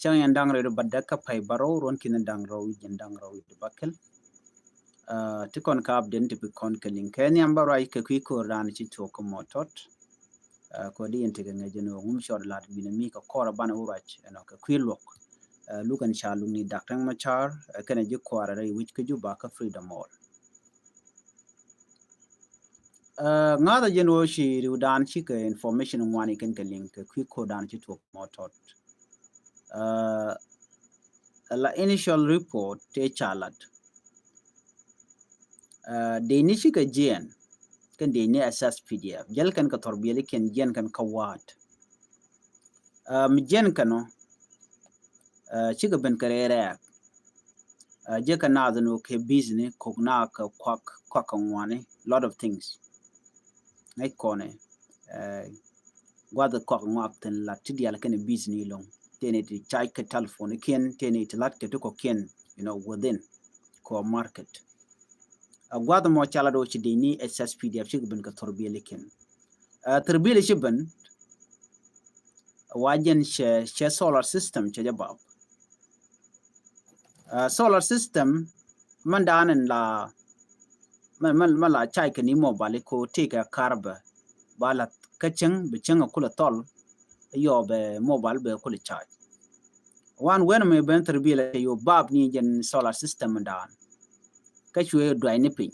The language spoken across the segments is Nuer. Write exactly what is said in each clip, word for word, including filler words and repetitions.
Cäŋ yɛn da̱ŋ rɛw di bädäk kä pay bärɔw, ruɔ̱n ki̱n da̱ŋ rɛw wi̱c jiɛn da̱ŋ rɛw wi̱c di bäkɛl. Ti kɔn ka update ti bi kɔn kɛ liŋ kɛ nhiam bä ruac kɛ kui̱ ko̱r dan ci tuɔɔk kä mɔ tɔt. Kɔ di yɛn ti kɛ ŋäc jɛ ni ɣöö ŋum cɔɔd lat wi̱n mi kɛ kɔr a banɛ wä ruac ɛnɔ kɛ kui̱ luɔk. Luk ɛn ca luk ni Dak Riek Machar kɛnɛ ji̱ kuaarɛ rɛy wi̱c kä Juba kä Freedom Hall. Ŋa̱thä jɛn ɣöö ci riw dan cikɛ information ŋuani kɛn kɛ liŋ kɛ kui̱ ko̱r dan ci tuɔɔk mɔ tɔt. La initial report tëë ca lat. Dee ni cikɛ jiɛn kɛn dee ni S S P D F jäl kɛn kɛ thɔr biɛli kɛn jiɛn kɛn kä wa̱a̱t. Mi jiɛn kɛn ɔ cikɛ ben kɛ rɛɛ rɛɛk. Jɛ kɛ naath ni wä kɛ business kok na kɛ kuak kuak kɛ ŋuani lot of things. Ŋäc kɔnɛ guath kɔk ŋɔak thin lat ti dial kɛn business loŋ. Tëë ni ti charge kɛ telephone kiɛn, tëë ni ti lat kɛ ti kɔ kiɛn, you know, within kɔ market. A guath mɔ ca lat wä ci dee ni S S P D F cikɛ ben kɛ thor biɛli kiɛn. Thor biɛli ci ben wa jɛn cɛ, cɛ solar system cɛ jɛ bap. Solar system mɛn dan in la mɛn, mɛn, mɛn la charge kɛ ni mobile ko tëë kɛ kar bɛ ba la kä cäŋ bi cäŋ a kulɛ thɔl. Yɔ bɛ mobile bɛ kulɛ charge. Wan wen mi ben thor biɛli yo bap ni jɛn solar system dan. Kä cuɛ duay ni piny.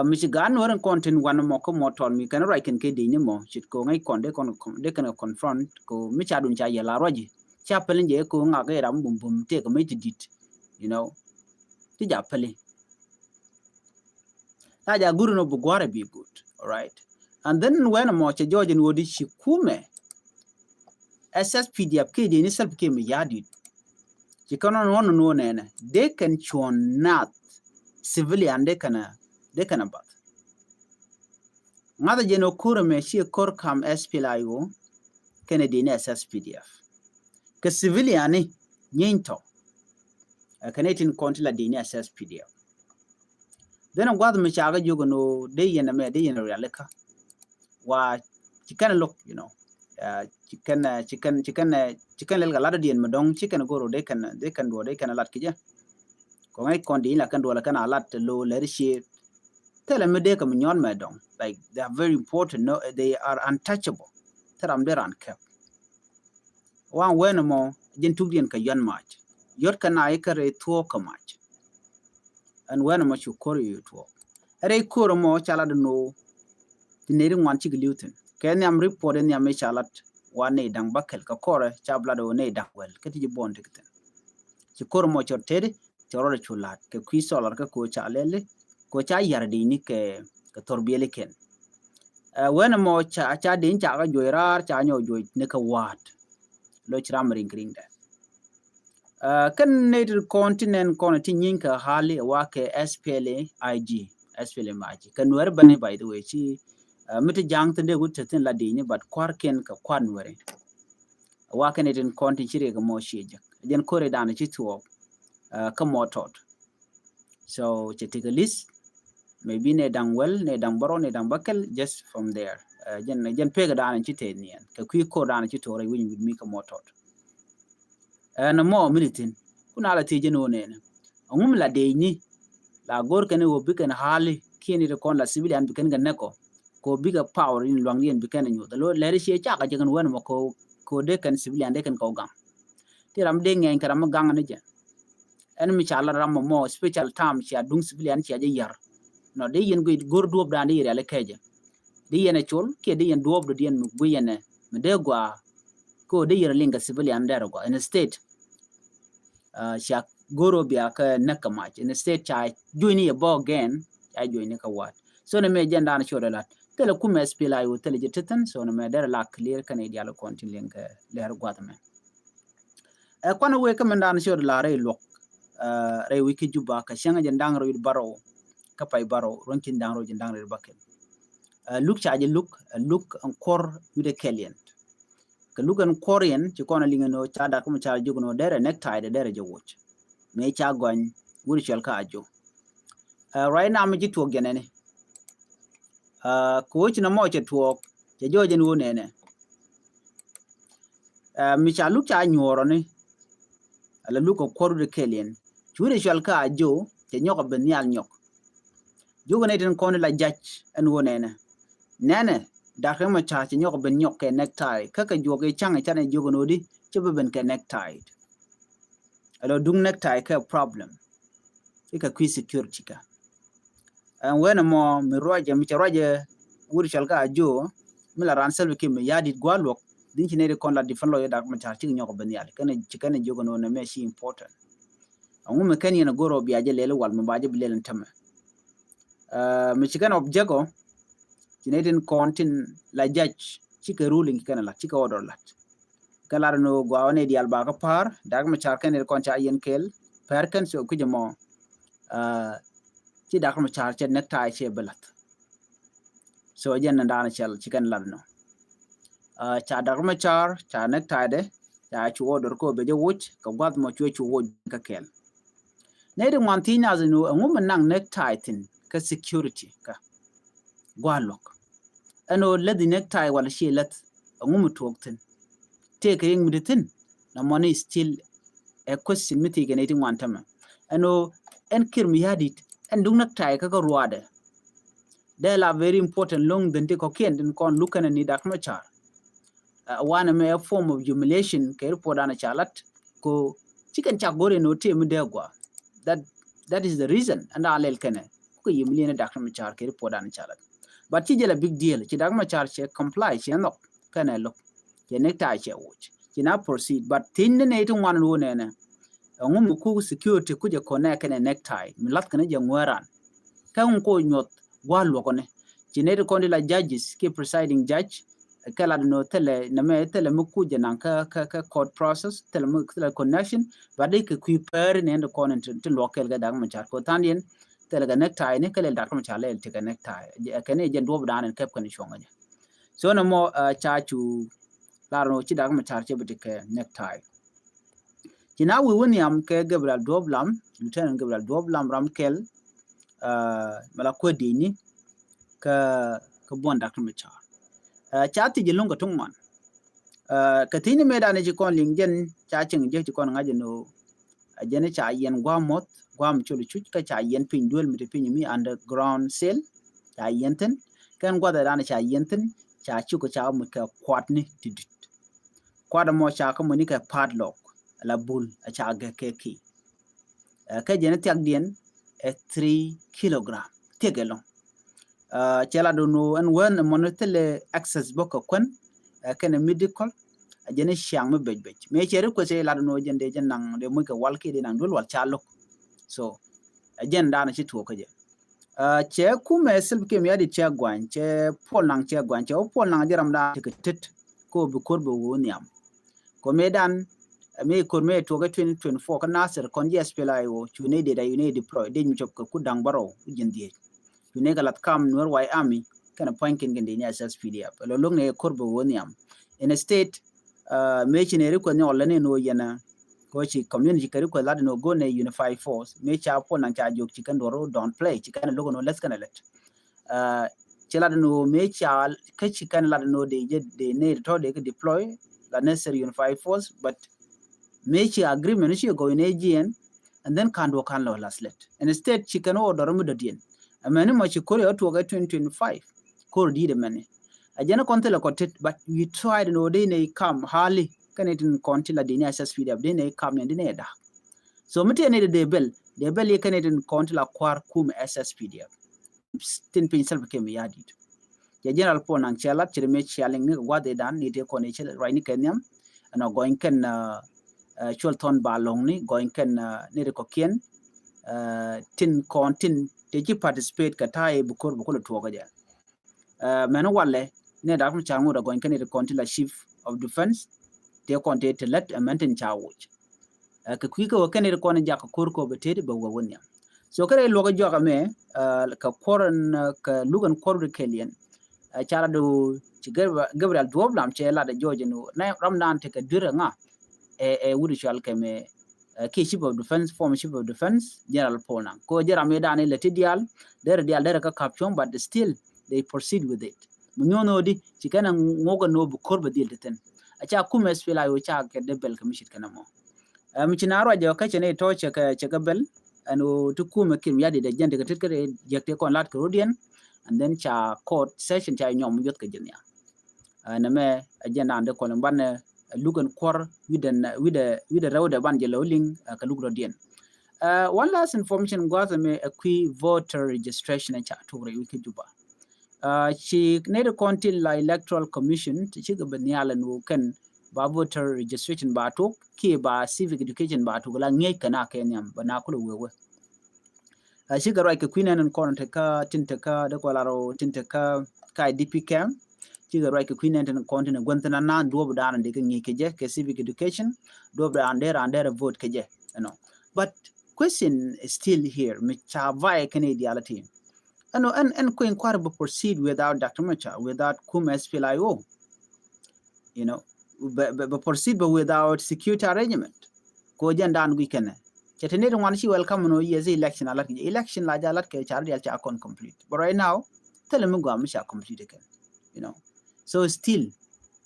Mi ci gan wɛr in kɔn tin wan mɔ kä mɔ tɔl mi kɛn ruac kɛn kɛ dec ni mɔ cit ko ŋäc kɔn dee kɔn dee kɛn kɛ confront ko mi ca dun ca yɛl a ruaci. Ca pɛl in jɛ ko ŋak kɛ ram bum bum tëë kɛ mi ti dit, you know. Ti ja pɛli. La ja guri no bi guarɛ bi gut. All right. And then wɛn mɔ cɛ jɔɔc in wodi ci kumɛ S S P D F kɛ dec ni Salva Kiir mi ya̱a̱ dit. Ci kɛn ɔn ɔn nuɔ nɛnɛ dee kɛn cuɔn naath civilian dee kɛn a dee kɛn a bath. Ŋa̱th a jɛn ɔ ko̱r ɛmɛ ci ko̱r kam S P L A I O kɛn a dec ni S S P D F. Kɛ civilian ni nyieeny tɔ. Ɛ kɛn itin kɔn ti la dec ni S S P D F. Then a guath mi ca kɛ jiök ɛn ɣöö dee yɛn ɛmɛ dee yɛn rialikä. Wa ci kɛn look, you know. Ci kɛn, ci kɛn, ci kɛn, ci kɛn lɛl kɛ lat dɔ̱diɛn mi dɔ̱ŋ ci kɛn go̱r ɣöö dee kɛn, dee kɛn duɔ̱ɔ̱r dee kɛn lat kɛ jɛ. Kɔ ŋäc kɔn dee in la kɛn duɔ̱ɔ̱r la kɛn a lat lo̱ lɛr ciëë. Thilɛ mi dee kɛ mi nyɔn mɛ dɔ̱ŋ. Like, they are very important. No, they are untouchable. Thil ram dee ran kɛp. Wan wen mɔ jin tukdiɛn kɛ yɔn mac. Yɔt kɛ na ikä rɛy thuɔɔk kɛ mac. Ɛn wen mɔ cu ko̱r i̱ thuɔɔk. Rɛy ko̱r mɔ ca lat ni ɣöö ti neri ŋuan cik li̱w thin kɛ nhiam report in nhiam i̱ ca lat. Wa ney daŋ bäkɛl kɛ kɔrɛ ca blat ɣöö ney daŋ wɛl kä ti ji̱ buɔn ti kɛ thin. Ci ko̱r mɔ cɔr teti cɛ rɔɔdɛ cu la̱t kɛ kui̱ solar kä ko̱ ca lɛli ko̱ ca yar dec ni kɛ, kɛ thor biɛli kɛn. Wen mɔ ca, ca dec ni ca kɛ juɔc raar ca nyɔk juɔc ni kɛ wa̱a̱t. Lo ci ram riŋ kɛ riŋdɛ. Kɛn nɛy ti kɔn ti nɛn kɔn ti nyieeny kɛ hali wa kɛ S P L A I G, S P L M I G kɛ nuɛri bäni, by the way, ci mi ti ja̱a̱ŋ thin dee wut te thin la dec ni, but kua̱r kiɛn kɛ kua̱r nuɛri. Wa kɛn nɛy tin kɔn ti ci riɛk mɔ ciɛ jek jɛn ko̱ri dan ci thuɔɔk. Kä mɔ tɔt. So cɛ tekɛ list, maybe nɛ daŋ wɛl, nɛ daŋ bärɔw, nɛ daŋ bäkɛl, just from there. Jɛn, jɛn pek dan ci tɛth niɛn kɛ kui̱ ko̱r dan ci tuɔɔk rɛy wi̱ny wi̱c mi kä mɔ tɔt. Ɛn mɔ mi ni thin kun a la thiec jɛn ɣöö nɛnɛ ɛŋu mi la dec ni la go̱r kɛn ɣöö bi kɛn hali kiɛn iti kɔn la civilian bi kɛn kɛ näk ɔ. Ko bikɛ power in luaŋdiɛn bi kɛn a nyuɔth. Lo lɛri ciɛ cakɛ jɛ kɛn wen mɔ ko, ko dee kɛn civilian dee kɛn kɛ wä gaŋ. Ti ram dee ŋɛny kɛ ram mi gaŋ ni jɛ. Ɛn mi ca lat ram mɔ mɔ special time cia duŋ civilian cia jɛ yar. Nɔ dee yɛn guic go̱r duɔp dan dee yɛ riali kɛcɛ. Dee yɛn a col kiɛ dee yɛn duɔp dɔ̱diɛn mi guic yɛn ɛ mi dee gua. Ko dee yɛn a liŋ kɛ civilian dee rɛ gua in state. Cia go̱r wä bia kä näk kɛ mac in state ca juɔ̱cni yɛ bɔ again. Ca juɔ̱cni kä wa̱a̱t. So ni mɛ jɛn dan ciöt ɛ lat thilɛ kumɛ S P L A I O thilɛ jɛ tithin. So ni mɛ derɛ la clear kɛn i̱ dial kɔn ti liŋ kɛ lɛr gua̱th mɛ. Ɛ kuan wee kä mɛn dan ciöt ɛ lat rɛy luɔk. Rɛy wi̱c kä Juba kɛ cäŋ jɛn da̱ŋ rɛw bärɔw kä pay bärɔw ruɔ̱n ki̱n da̱ŋ rɛw jɛn da̱ŋ rɛw bäkɛl. Luk ca jɛ luk, luk ɛn kuɔr wi̱dɛ kɛl yɛn. Kɛ luk ɛn kuɔr yɛn ci kɔn a liŋ ɛn ɣöö ca dak kä mɔ ca jok ɛn ɣöö derɛ necktie dɛ derɛ jɛ woc. Mëë ca gɔny wur cuɛl kä a jo. Right now mi ci tuɔɔk jɛn ɛni. Kɛ ɣöö ci nɔmɔ cɛ tuɔɔk cɛ jɔɔc ɛn ɣöö nɛnɛ. Ɛ, mi ca luk ca nyuɔrɔ ni. Ala luk kɛ kuɔr wut kɛl yɛn. Ci wut cual kä a jo cɛ nyɔk a ben nhial nyɔk. Jok ni tin kɔn la jac ɛn wä nɛnɛ. Nɛnɛ, Dak Riɛk Macar cɛ nyɔk a ben nyɔk kɛ necktie. Kä kɛ juɔk i̱ caŋ i̱ canɛ jok ni wä di cɛ bi ben kɛ necktie. Alo duŋ necktie kɛ problem. Ikɛ kui̱ security kä. Ɛn wen ɛmɔ mi ruacɛ mi cɛ ruacɛ wut cɔl kä a jo mi la ran Salva Kiir mi ya̱di̱t gua̱a̱r luɔk. Din ci nɛy ti kɔn la defend lawyer Dak Macar cik nyɔk ben yal kɛn ci kɛn jiök ɛn wen ɛmɛ ci important. Ɛŋu mi kɛn yɛn a go̱r ɔ bia jɛ lɛl wal mi ba jɛ bi lɛl ɛn tämɛ. Ɛ, mi ci kɛn object ɔ ci nɛy tin kɔn tin la judge cikɛ ruling kɛn lat cikɛ order lat. Kɛ lar ni gua wä ni dial ba kä par Dak Macar kɛn ni kɔn ca yɛn kɛl per kɛn so kuj mɔ. Ci Dak Macar cɛ necktie cɛ bi lath. So jɛn ni dan cɛl ci kɛn lar ni ca Dak Macar ca necktie de ca cu order ko bɛ jɛ wuc kɛ guath mɔ cuɛ cu wuc kɛ kɛl. Nɛy ti ŋuan thiec nath ni ɛŋu mi naŋ necktie thin kä security kä gua̱a̱r luɔk. Ɛn ɣöö läthi necktie wala ciɛ läth ɛŋu mi tuɔɔk thi̱n. Tëëkɛ riŋ mi ti thi̱n na mɔni still a question mi thiec kɛ nɛy ti ŋuan tämɛ. Ɛn ɣöö ɛn Kiir mi ya̱di̱t ɛn duŋ necktie kä kä ruaadɛ. Dee la very important loŋ dhin ti kɔ̱kiɛn tin kɔn luk kɛnɛ ni Dak Macar. Wanɛ mɛ a form of humiliation kɛ report danɛ ca lat ko cikɛn cak go̱r in ɣöö tëë mi dee gua. That, that is the reason ɛn daa lɛl kɛnɛ kukɛ humiliate ni Dak Macar kɛ report danɛ ca lat. But ci jɛ la big deal ci Dak Macar cɛ comply cɛ nhɔk kɛnɛ lo̱k cɛ necktie cɛ wuc ci na proceed but thiec ni nɛy ti ŋuan in wä nɛnɛ. Ɛŋu mi kuk security kucɛ connect kɛnɛ necktie mi lath kɛnɛ jɛ ŋuɛran. Kä ŋu ko nyuɔth gua̱a̱r luɔkɔni ci nɛy ti kɔn ti la judges ki presiding judge. Kɛ lat ni thilɛ nɛmɛ thilɛ mi kuc jɛ naŋ kä kä kä court process thilɛ mi thilɛ connection. But di kɛ kui̱ pɛɛri ni ɛn ti kɔn ti luɔk kɛl kɛ Dak Macar ko than yɛn thilɛ kɛ necktie ni kɛ lɛl Dak Macar lɛl ti kɛ necktie kɛn i̱ jɛn duɔp dan in kɛp kɛn cuɔŋ jɛ. So nɛ mɔ ca cu lar ni ci Dak Macar cɛ bi ti kɛ necktie. Ci na wi̱i̱ wi̱n yam kɛ Gabriel Duɔp Lam, Lieutenant Gabriel Duɔp Lam ram kɛl. Mɛ la kuɛ di̱i̱ni kä kä buɔn Dak Macar. Ca thiec jɛ lo̱ŋ kɛ tuŋ man. Kɛ thiec ni mëë dan ci kɔn liŋ jɛn ca cieŋ jek ci kɔn ŋa̱c jɛ ni ɣöö a jɛn ca yɛn gua̱a̱m muɔth gua̱a̱m col cuc kä ca yɛn piny duel mi ti piny mi underground cell. Ca yɛn thi̱n kɛn gua̱th ɛ dan ca yɛn thi̱n ca cuk ca muc kɛ kuatni ti dit. Kuat ɛmɔ ca kä muni kɛ padlock la bul a ca gɛ kɛ ki. Kɛ jɛn thiakdiɛn ɛ three kilogram thiek ɛlɔŋ. Cɛ la dun ɛn wen ɛmɔni thilɛ access bä kɛ kuän kɛn ɛ medical. A jɛn ciaŋ mi bec bec mëë cɛ request ɛ la dun jɛn dee jɛn naŋ dee muc kɛ wal ki dee naŋ duel wal ca lo̱k. So a jɛn daanɛ ci tuɔɔk kä jɛ. Cɛ kumɛ Salva Kiir mi ya̱di̱t cɛ guany cɛ Paul Nang cɛ guany cɛ wä Paul Nang jɛ ram daanɛ ci kɛ tet. Ko bi kor bi wä nhiam. Ko mëë dan mëë kor mëë tuɔɔk kä twenty twenty-four kä Nasir kɔn jɛ S P L A I O cu nɛ dee da yu nɛ deploy dee mi cop kɛ ku daŋ bärɔw ku ji̱n dhiec. Cu nɛ kɛ lath kam Nuer White Army kɛnɛ pua̱ny kin kin dee ni S S P D F. Lo lo̱k nɛ kor bi wä nhiam. Instead mëë ci nɛ request ni ɣɔl lɛ ni ni wä yɛn ko ci community kɛ request lat ni wä go nɛ unified force mëë ca Paul Nang ca jok ci kɛn duɔr wä don't play ci kɛn lo̱k ni wä läth kɛn lɛt. Ci lat ni wä mëë ca kä ci kɛn lat ni wä dee jɛ dee nɛ tɔ dee kɛ deploy la necessary unified force but mëë ci agreement ci gɔw in A G N and then kan duɔ kan lɔ last let. Instead ci kɛn wä dɔr mi dɔdiɛn. Ɛmɛni mɔ ci kor yɛ wä tuɔk ɛ twenty twenty-five kor di̱i̱t ɛmɛni. A jɛn kɔn thilɛ kɔ tit but we tried ni wä dee nɛ kam hali kɛn itin kɔn ti la dee ni S S P D F dee nɛ kam ni dee nɛ dak. So mi tiɛ ni dee bel dee bel i̱ kɛn itin kɔn ti la kuar kum S S P D F. Tin piny Salva Kiir mi ya̱di̱t. Cɛ General Paul Nang cɛ lat ci ri mëë cɛ liŋ ni kɛ gua̱th idan ni ti kɔn i̱ cɛ ruacni kɛ nhiam. Ɛn ɔ gɔny kɛn cuɔl thɔn ba lo̱ŋni gɔny kɛn ni ri kɔkiɛn. Tin kɔn tin ti ci participate kɛ ta̱a̱ i̱ bi ko̱r bi ko̱l tuɔɔk kɛ jɛ. Mɛn walɛ ni dak mi ca ŋut ɔ gɔny kɛn ni ri kɔn ti la chief of defense. Ti kɔn ti ti lät ɛmɛn tin ca wuc. Kɛ kui̱ kä wä kɛn i̱ kɔn in jak kɛ ko̱r kɔ bɛ tet bɛ wä wä nhiam. So kɛ rɛy luɔk in juak ɛmɛ kɛ kuɔr in kɛ luk in kuɔr di kɛl yɛn. Ca lat do ci Gabriel Duɔp Lam cɛ lat jɔɔc in wä nɛ ram dan tekɛ duer ŋa. Ɛ wut cual kɛ mɛ kiɛ chief of defense, former chief of defense General Paul Nang ko jɛ ram i̱ dan ilɛ ti dial derɛ dial derɛ kä kap cuɔ̱ŋ but still they proceed with it. Mi nyuɔ̱n ɣöö di ci kɛn ɛ ŋuɔk ɛ no̱o̱ bi ko̱r bɛ dhil ti thin. Aca kumɛ SPLA-IO ca kɛ dee bɛl kɛ mi ce̱tkɛ nɛmɔ. Ɛ mi ci na ruac jɛ kä cɛ ni tɔ̱ cɛ kɛ cɛ kɛ bɛl ɛn ɣöö ti kumɛ Kiir Mayardit ɛ jɛn ti kɛ tet kä jiäk ti kɔn lat kɛ rɔ̱diɛn. And then ca court session ca nyɔm juɔth kɛ jɛ nhial. Ɛ nɛmɛ ɛ jɛn dan dee kɔn banɛ luk ɛn kuɔr wi̱dɛ wi̱dɛ wi̱dɛ rɛwdɛ ban jɛ lɛ wä liŋ ɛ kɛ luk rɔ̱diɛn. Ɛ one last information gua̱a̱th ɛmɛ ɛ kui̱ voter registration ɛ ca tuk rɛy wi̱c kä Juba. Ci nɛy ti kɔn ti la Electoral Commission ti cikɛ bi nhial ɛn ɣöö kɛn ba voter registration ba tuk kiɛ ba civic education ba tuk la ŋi̱eec kɛn a kɛ nhiam bɛ na kulɛ wee wee. Cikɛ ruac kɛ kui̱ nɛn ɛn kɔn ti kä tin ti kä dee kɔ la rɔ tin ti kä kä IDP camp. Cikɛ ruac kɛ kui̱ nɛn tin kɔn tin guänh thin anan duɔp dan dee kɛ ŋi̱eec kɛ jɛ kɛ civic education duɔp dan dee ran dee rɛ vote kɛ jɛ. You know. But question is still here mi ca vay kɛn idiality. Ɛn ɛn ɛn kui̱ inquiry bɛ proceed without Doctor Machar, without kum SPLA-IO. You know, bɛ bɛ bɛ proceed bɛ without security arrangement. Ko jɛn dan gui kɛnɛ. Cɛ te ni ti ŋuan ci welcome no yes election a lat kɛ election la ja lat kɛ car dial ca kɔn complete. But right now, thilɛ mi gua mi ca complete kɛn. You know, so still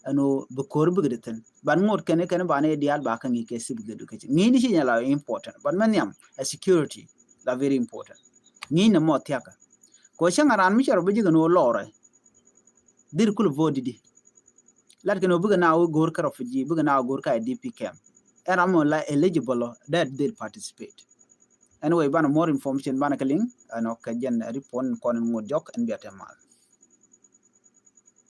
ɛn ɣöö bi ko̱r bikɛ di thi̱n. But ŋot kɛn kɛn ba ni diaal ba kä ŋi̱i̱c kɛ civic education. Ŋi̱i̱c ni ci nyɛ la important. But mɛ nhiam ɛ security la very important. Ŋi̱i̱c ni mɔ thiakä. Ko cäŋ a raan mi cɛ rɔ bi ji̱ kɛn ɣöö lɔɔrɛ. Dhir kul vote di di. Lat kɛn ɣöö bikɛ na ɣöö go̱o̱r kä refugee, bikɛ na ɣöö go̱o̱r kä IDP camp. Ɛn ram mɔ la eligible ɔ, that they'll participate. Anyway, banɛ more information banɛ kɛ liŋ ɛn ɔ kɛ jɛn report kɔn in ŋot jɔk ɛn bia tɛ mal.